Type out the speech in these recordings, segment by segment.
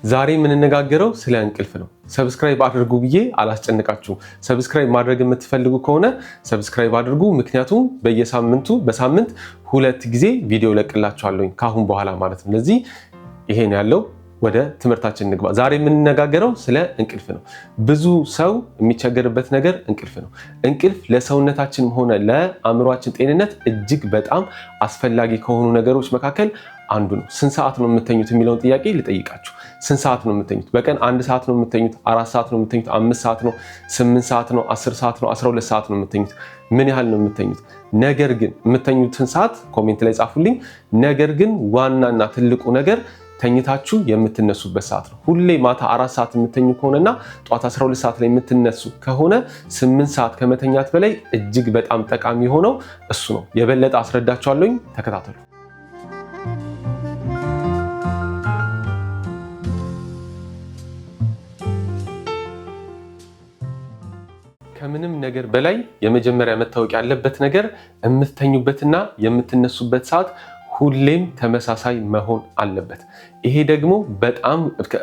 ዛሬ የምንነጋገረው ስለ እንቅልፍ ነው። Subscribe አድርጉ ብዬ አላስጨንቃችሁም። Subscribe ማድረግ የምትፈልጉ ከሆነ subscribe አድርጉ። ምክንያቱም በየሳምንቱ በሳምንት 2 ጊዜ ቪዲዮ ለቅላችኋለሁኝ ካሁን በኋላ ማለት ነው። ለዚህ ይሄን ያለው ወደ ትምህርታችን እንግባ። ዛሬ የምንነጋገረው ስለ እንቅልፍ ነው። ብዙ ሰው የሚቸገርበት ነገር እንቅልፍ ነው። እንቅልፍ ለሰውነታችንም ሆነ ለአእምሯችን ጤንነት እጅግ በጣም አስፈላጊ ከሆኑ ነገሮች መካከል አንዱ ነው። ስንት ሰዓት ነው የምተኙት የሚለውን ጥያቄ ልጠይቃችሁ። ስንት ሰዓት ነው የምተኙት? በቀን 1 ሰዓት ነው የምተኙት? 4 ሰዓት ነው የምተኙት? 5 ሰዓት ነው? 8 ሰዓት ነው? 10 ሰዓት ነው? 12 ሰዓት ነው የምተኙት? ምን ያህል ነው የምተኙት? ነገር ግን የምተኙትን ሰዓት comment ላይ ጻፉልኝ። ነገር ግን ዋናና ትልቁ ነገር ተኝታችሁ የምትነሱበት ሰዓት ነው። ሁሌ ማታ 4 ሰዓት የምተኙ ከሆነና ጧት 12 ሰዓት ላይ የምትነሱ ከሆነ 8 ሰዓት ከመተኛት በላይ እጅግ በጣም ጠቃሚ የሆነው እሱ ነው። የበለጠ አስረዳችኋለሁኝ፣ ተከታተሉ። ከምንም ነገር በላይ የመጀመሪያ መታወቅ ያለበት ነገር የምትተኙበትና የምትነሱበት ሰዓት ሁሌም ተመሳሳይ መሆን አለበት። ይሄ ደግሞ በጣም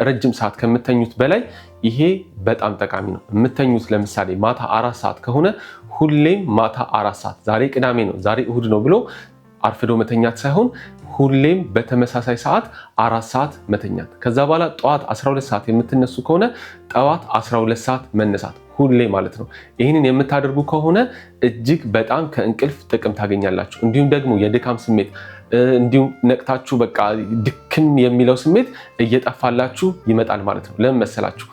ረጅም ሰዓት ከምተኙት በላይ ይሄ በጣም ጠቃሚ ነው። የምተኙት ለምሳሌ ማታ 4 ሰዓት ከሆነ ሁሌም ማታ 4 ሰዓት፣ ዛሬ ቅዳሜ ነው ዛሬ እሁድ ነው ብሎ አርፍዶ መተኛት ሳይሆን ሁሌም በተመሳሳይ ሰዓት 4 ሰዓት መተኛት። ከዛ በኋላ ጠዋት 12 ሰዓት የምትነሱ ከሆነ ጠዋት 12 ሰዓት መነሳት ሁሌ ማለት ነው። ይህንን የምታደርጉ ከሆነ እጅግ በጣም ከእንቅልፍ ጥቅም ታገኛላችሁ። እንዲሁም ደግሞ የድካም ስሜት እንዲሁም ነቅታችሁ በቃ ድክም የሚለው ስሜት እየጠፋላችሁ ይመጣል ማለት ነው። ለምን መሰላችሁ?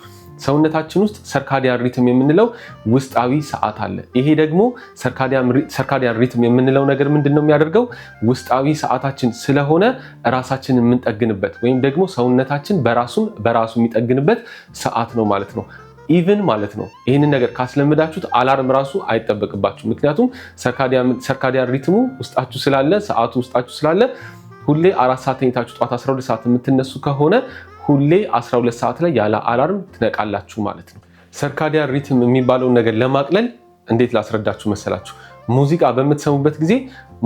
ሰውነታችን ውስጥ circadian rhythm የምንለው ውስጣዊ ሰዓት አለ። ይሄ ደግሞ circadian rhythm የምንለው ነገር ምንድን ነው የሚያደርገው? ውስጣዊ ሰዓታችን ስለሆነ ራሳችን የምንጠግንበት ወይም ደግሞ ሰውነታችን በራሱ የሚጠግንበት ሰዓት ነው ማለት ነው። Even ማለት ነው ይህንን ነገር ካስለምዳችሁት alarm ራሱ አይጠበቅባችሁ። ምክንያቱም circadian rhythm ኡ ውስጣችሁ ስላለ፣ ሰዓቱ ውስጣችሁ ስላለ ሁሌ 4 ሰዓት ተኝታችሁ ጠዋት 12 ሰዓት የምትነሱ ከሆነ ሁሌ 12 ሰዓት ላይ ያለ alarm ትነቃላችሁ ማለት ነው። Circadian rhythm የሚባለውን ነገር ለማቅለል እንዴት ላስረዳችሁ መሰላችሁ? ሙዚቃ በምትሰሙበት ጊዜ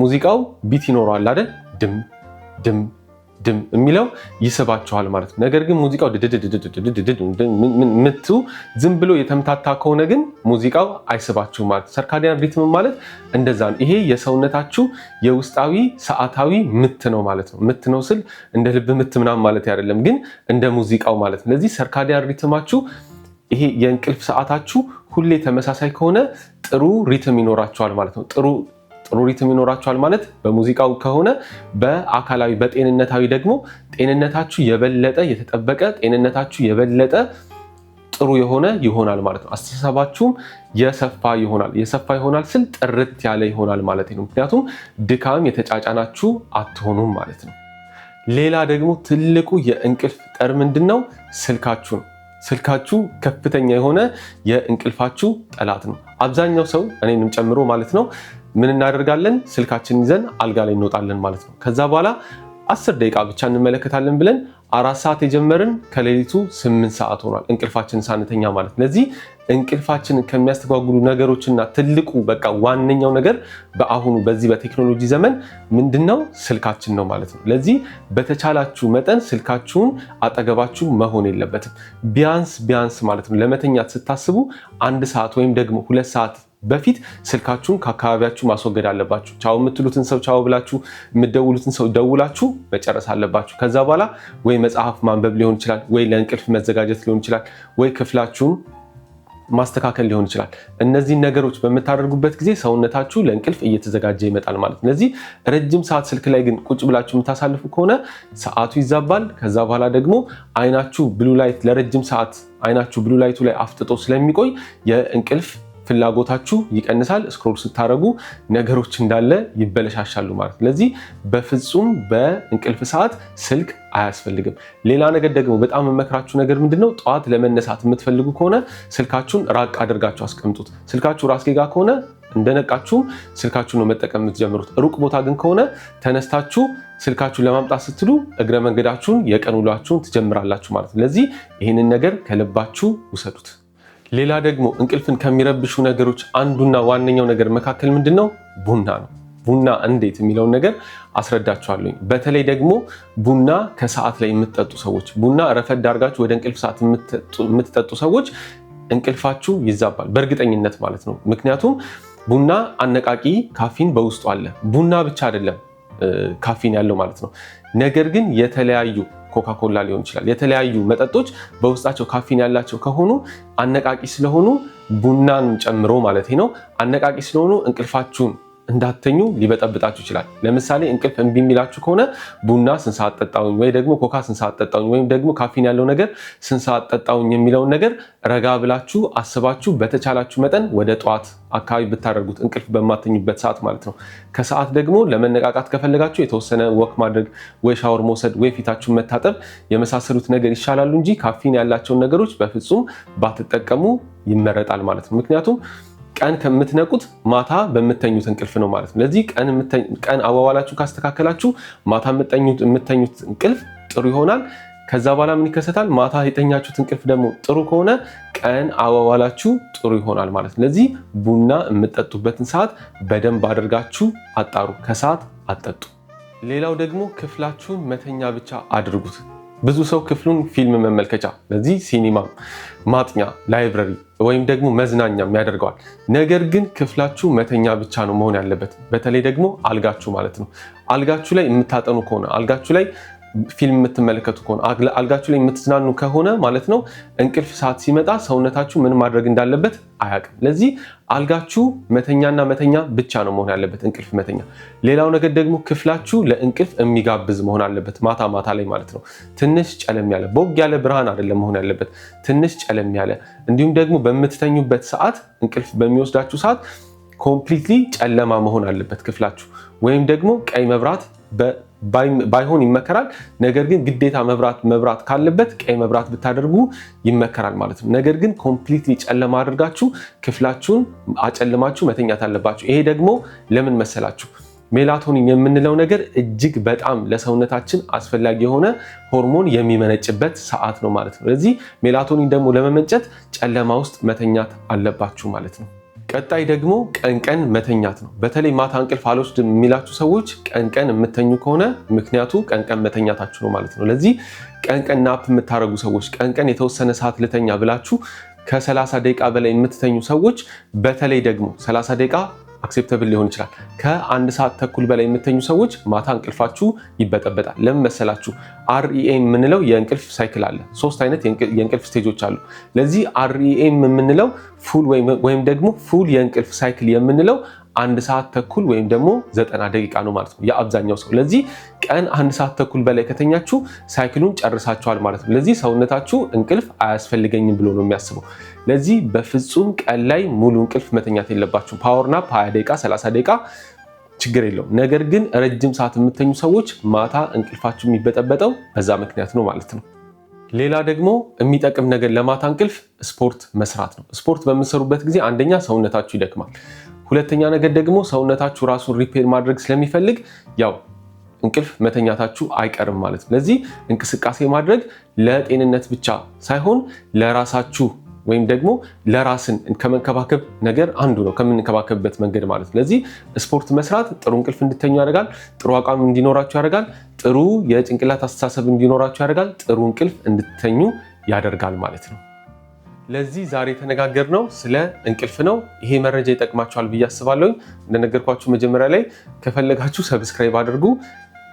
ሙዚቃው beat ይኖረዋል አይደል? ድም ድም ድም የሚለው ይስባችኋል ማለት ነው። ነገር ግን ሙዚቃው ምቱ ዝም ብሎ የተምታታ ከሆነ ግን ሙዚቃው አይስባችሁም ማለት ነው። Circadian rhythm ማለት እንደዛ ነው። ይሄ የሰውነታችሁ የውስጣዊ ሰዓታዊ ምት ነው ማለት ነው። ምት ነው ስል እንደ ልብ ምት ምናምን ማለት አይደለም፣ ግን እንደ ሙዚቃው ማለት ነው። ስለዚህ circadian rhythm ኣችሁ ይሄ የእንቅልፍ ሰዓታችሁ ሁሌ ተመሳሳይ ከሆነ ጥሩ rhythm ይኖራችኋል ማለት ነው። ጥሩ rhythm ይኖራችኋል ማለት በሙዚቃው ከሆነ በአካላዊ በጤንነታዊ ደግሞ ጤንነታችሁ የበለጠ የተጠበቀ ጤንነታችሁ የበለጠ ጥሩ የሆነ ይሆናል ማለት ነው። አስተሳሰባችሁም የሰፋ ይሆናል። የሰፋ ይሆናል ስል ጥርት ያለ ይሆናል ማለት ነው። ምክንያቱም ድካም የተጫጫናችሁ አትሆኑም ማለት ነው። ሌላ ደግሞ ትልቁ የእንቅልፍ ጠር ምንድን ነው? ስልካችሁ ነው። ስልካችሁ ከፍተኛ የሆነ የእንቅልፋችሁ ጠላት ነው። አብዛኛው ሰው እኔንም ጨምሮ ማለት ነው ምን እናደርጋለን? ስልካችንን ይዘን አልጋ ላይ እንወጣለን ማለት ነው። ከዛ በኋላ 10 ደቂቃ ብቻ እንመለከታለን ብለን 4 ሰዓት የጀመርን ከሌሊቱ 8 ሰዓት ሆኗል እንቅልፋችንን ሳንተኛ ማለት ነው። ለዚህ እንቅልፋችንን ከሚያስተጓጉሉ ነገሮችና ትልቁ በቃ ዋነኛው ነገር በአሁኑ በዚህ በቴክኖሎጂ ዘመን ምንድነው? ስልካችን ነው ማለት ነው። ለዚህ በተቻላችሁ መጠን ስልካችሁን አጠገባችሁ መሆን የለበትም። ቢያንስ ቢያንስ ማለት ነው ለመተኛት ስታስቡ 1 ሰዓት ወይም ደግሞ 2 ሰዓት በፊት ስልካችሁን ከአካባቢያችሁ ማስወገድ አለባችሁ። ቻው የምትሉትን ሰው ቻው ብላችሁ፣ የምትደውሉትን ሰው ደውላችሁ መጨረስ አለባችሁ። ከዛ በኋላ ወይ መጽሐፍ ማንበብ ሊሆን ይችላል፣ ወይ ለእንቅልፍ መዘጋጀት ሊሆን ይችላል፣ ወይ ክፍላችሁን ማስተካከል ሊሆን ይችላል። እነዚህን ነገሮች በምታደርጉበት ጊዜ ሰውነታችሁ ለእንቅልፍ እየተዘጋጀ ይመጣል ማለት ነው። ስለዚህ ረጅም ሰዓት ስልክ ላይ ግን ቁጭ ብላችሁ የምታሳልፉ ከሆነ ሰዓቱ ይዛባል። ከዛ በኋላ ደግሞ አይናችሁ blue light ለረጅም ሰዓት አይናችሁ blue light ኡ ላይ አፍጥጦ ስለሚቆይ የእንቅልፍ ፍላጎታችሁ ይቀንሳል። Scroll ስታደርጉ ነገሮች እንዳለ ይበለሻሻሉ ማለት ነው። ስለዚህ በፍጹም በእንቅልፍ ሰዓት ስልክ አያስፈልግም። ሌላ ነገር ደግሞ በጣም የምመክራችሁ ነገር ምንድነው? ጠዋት ለመነሳት የምትፈልጉ ከሆነ ስልካችሁን ራቅ አድርጋችሁ አስቀምጡት። ስልካችሁ ራስጌ ጋር ከሆነ እንደነቃችሁም ስልካችሁን ነው መጠቀም የምትጀምሩት። ሩቅ ቦታ ግን ከሆነ ተነስታችሁ ስልካችሁን ለማምጣት ስትሉ እግረ መንገዳችሁን የቀን ውሏችሁን ትጀምራላችሁ ማለት ነው። ስለዚህ ይህንን ነገር ከልባችሁ ውሰዱት። ሌላ ደግሞ እንቅልፍን ከሚረብሹ ነገሮች አንዱና ዋነኛው ነገር መካከል ምንድነው? ቡና ነው። ቡና እንዴት የሚለውን ነገር አስረዳችኋለሁ። በተለይ ደግሞ ቡና ከሰዓት ላይ የምትጠጡ ሰዎች፣ ቡና ረፈድ አድርጋችሁ ወደ እንቅልፍ ሰዓት የምትጠጡ ሰዎች እንቅልፋችሁ ይዛባል በእርግጠኝነት ማለት ነው። ምክንያቱም ቡና አነቃቂ ካፊን በውስጡ አለ። ቡና ብቻ አይደለም ካፊን ያለው ማለት ነው። ነገር ግን የተለያዩ ኮካኮላ ሊሆን ይችላል፣ የተለያዩ መጠጦች በውስጣቸው ካፊን ያላቸው ከሆኑ፣ አነቃቂ ስለሆኑ፣ ቡናን ጨምሮ ማለት ነው፣ አነቃቂ ስለሆኑ እንቅልፋችሁን እንዳትተኙ ሊበጠብጣችሁ ይችላል። ለምሳሌ እንቅልፍ እምቢ የሚላችሁ ከሆነ ቡና ስንት ሰዓት ጠጣሁኝ፣ ወይ ደግሞ ኮካ ስንት ሰዓት ጠጣሁኝ፣ ወይም ደግሞ ካፊን ያለው ነገር ስንት ሰዓት ጠጣሁኝ የሚለውን ነገር ረጋ ብላችሁ አስባችሁ በተቻላችሁ መጠን ወደ ጠዋት አካባቢ ብታደርጉት፣ እንቅልፍ በማትተኙበት ሰዓት ማለት ነው። ከሰዓት ደግሞ ለመነቃቃት ከፈለጋችሁ የተወሰነ walk ማድረግ ወይ ሻወር መውሰድ ወይ ፊታችሁን መታጠብ የመሳሰሉት ነገር ይሻላሉ እንጂ ካፊን ያላቸውን ነገሮች በፍጹም ባትጠቀሙ ይመረጣል ማለት ነው። ምክንያቱም ቀን ከምትነቁት ማታ በምትተኙት እንቅልፍ ነው ማለት ነው። ለዚህ ቀን አዋዋላችሁ ካስተካከላችሁ ማታ የምትተኙት እንቅልፍ ጥሩ ይሆናል። ከዛ በኋላ ምን ይከሰታል? ማታ የተኛችሁት እንቅልፍ ደግሞ ጥሩ ከሆነ ቀን አዋዋላችሁ ጥሩ ይሆናል ማለት ነው። ለዚህ ቡና የምትጠጡበትን ሰዓት በደንብ አድርጋችሁ አጣሩ። ከሰዓት አትጠጡ። ሌላው ደግሞ ክፍላችሁን መተኛ ብቻ አድርጉት። ብዙ ሰው ክፍሉን ፊልም መመልከቻ፣ ለዚህ ሲኒማ፣ ማጥኛ፣ library ወይም ደግሞ መዝናኛም ያደርገዋል። ነገር ግን ክፍላችሁ መተኛ ብቻ ነው መሆን ያለበት። በተለይ ደግሞ አልጋችሁ ማለት ነው። አልጋችሁ ላይ የምታጠኑ ከሆነ፣ አልጋችሁ ላይ ፊልም የምትመለከቱ ከሆነ፣ አልጋችሁ ላይ የምትዝናኑ ከሆነ ማለት ነው፣ እንቅልፍ ሰዓት ሲመጣ ሰውነታችሁ ምን ማድረግ እንዳለበት አያውቅም። ለዚህ አልጋችሁ መተኛና መተኛ ብቻ ነው መሆን ያለበት፣ እንቅልፍ መተኛ። ሌላው ነገር ደግሞ ክፍላችሁ ለእንቅልፍ የሚጋብዝ መሆን አለበት፣ ማታ ማታ ላይ ማለት ነው። ትንሽ ጨለም ያለ፣ ቦግ ያለ ብርሃን አይደለም መሆን ያለበት፣ ትንሽ ጨለም ያለ፣ እንዲሁም ደግሞ በምትተኙበት ሰዓት፣ እንቅልፍ በሚወስዳችሁ ሰዓት completely ጨለማ መሆን አለበት ክፍላችሁ፣ ወይም ደግሞ ቀይ መብራት ባይሆን ይመከራል። ነገር ግን ግዴታ መብራት መብራት ካለበት ቀይ መብራት ብታደርጉ ይመከራል ማለት ነው። ነገር ግን completely ጨለማ አድርጋችሁ ክፍላችሁን አጨልማችሁ መተኛት አለባችሁ። ይሄ ደግሞ ለምን መሰላችሁ? ሜላቶኒን የምንለው ነገር እጅግ በጣም ለሰውነታችን አስፈላጊ የሆነ ሆርሞን የሚመነጭበት ሰዓት ነው ማለት ነው። ስለዚህ ሜላቶኒን ደግሞ ለመመንጨት ጨለማ ውስጥ መተኛት አለባችሁ ማለት ነው። ቀጣይ ደግሞ ቀን ቀን መተኛት ነው። በተለይ ማታ እንቅልፍ አልወስድም የሚላችሁ ሰዎች ቀን ቀን የምትተኙ ከሆነ ምክንያቱ ቀን ቀን መተኛታችሁ ነው ማለት ነው። ለዚህ ቀን ቀን nap የምታደርጉ ሰዎች፣ ቀን ቀን የተወሰነ ሰዓት ልተኛ ብላችሁ ከ30 ደቂቃ በላይ የምትተኙ ሰዎች፣ በተለይ ደግሞ 30 ደቂቃ acceptable ሊሆን ይችላል። ከአንድ ሰዓት ተኩል በላይ የምትተኙ ሰዎች ማታ እንቅልፋችሁ ይበጠበጣል። ለምን መሰላችሁ? REM የምንለው የእንቅልፍ cycle አለ። ሶስት አይነት የእንቅልፍ stage ኦች አሉ። ለዚህ REM የምንለው full ወይም ደግሞ full የእንቅልፍ cycle የምንለው አንድ ሰዓት ተኩል ወይም ደግሞ 90 ደቂቃ ነው ማለት ነው የአብዛኛው ሰው። ለዚህ ቀን አንድ ሰዓት ተኩል በላይ ከተኛችሁ cycle ኡን ጨርሳችኋል ማለት ነው። ለዚህ ሰውነታችሁ እንቅልፍ አያስፈልገኝም ብሎ ነው የሚያስበው። ለዚህ በፍጹም ቀን ላይ ሙሉ እንቅልፍ መተኛት የለባችሁም። Power nap 20 ደቂቃ፣ 30 ደቂቃ ችግር የለውም። ነገር ግን ረጅም ሰዓት የምትተኙ ሰዎች ማታ እንቅልፋችሁ የሚበጠበጠው በዛ ምክንያት ነው ማለት ነው። ሌላ ደግሞ የሚጠቅም ነገር ለማታ እንቅልፍ ስፖርት መስራት ነው። ስፖርት በምትሰሩበት ጊዜ አንደኛ ሰውነታችሁ ይደክማል። ሁለተኛ ነገር ደግሞ ሰውነታችሁ ራሱን repair ማድረግ ስለሚፈልግ ያው እንቅልፍ መተኛታችሁ አይቀርም ማለት ነው። ለዚህ እንቅስቃሴ ማድረግ ለጤንነት ብቻ ሳይሆን ለራሳችሁ ወይም ደግሞ ለራስን ከመንከባከብ ነገር አንዱ ነው፣ ከምንከባከብበት መንገድ ማለት ነው። ለዚህ ስፖርት መስራት ጥሩ እንቅልፍ እንድትተኙ ያደርጋል። ጥሩ አቋም እንዲኖራችሁ ያደርጋል። ጥሩ የጭንቅላት አስተሳሰብ እንዲኖራችሁ ያደርጋል። ጥሩ እንቅልፍ እንድትተኙ ያደርጋል ማለት ነው። ለዚህ ዛሬ የተነጋገርነው ስለ እንቅልፍ ነው። ይሄ መረጃ ይጠቅማችኋል ብዬ አስባለሁ። እንደነገርኳችሁ መጀመሪያ ላይ ከፈለጋችሁ subscribe አድርጉ።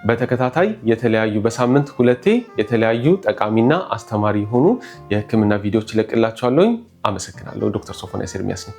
በተከታታይ የተለያዩ፣ በሳምንት ሁለቴ የተለያዩ ጠቃሚና አስተማሪ የሆኑ የሕክምና ቪዲዮዎች እለቅላችኋለሁኝ። አመሰግናለሁ። ዶክተር ሶፎንያስ ኤርሚያስ ነኝ።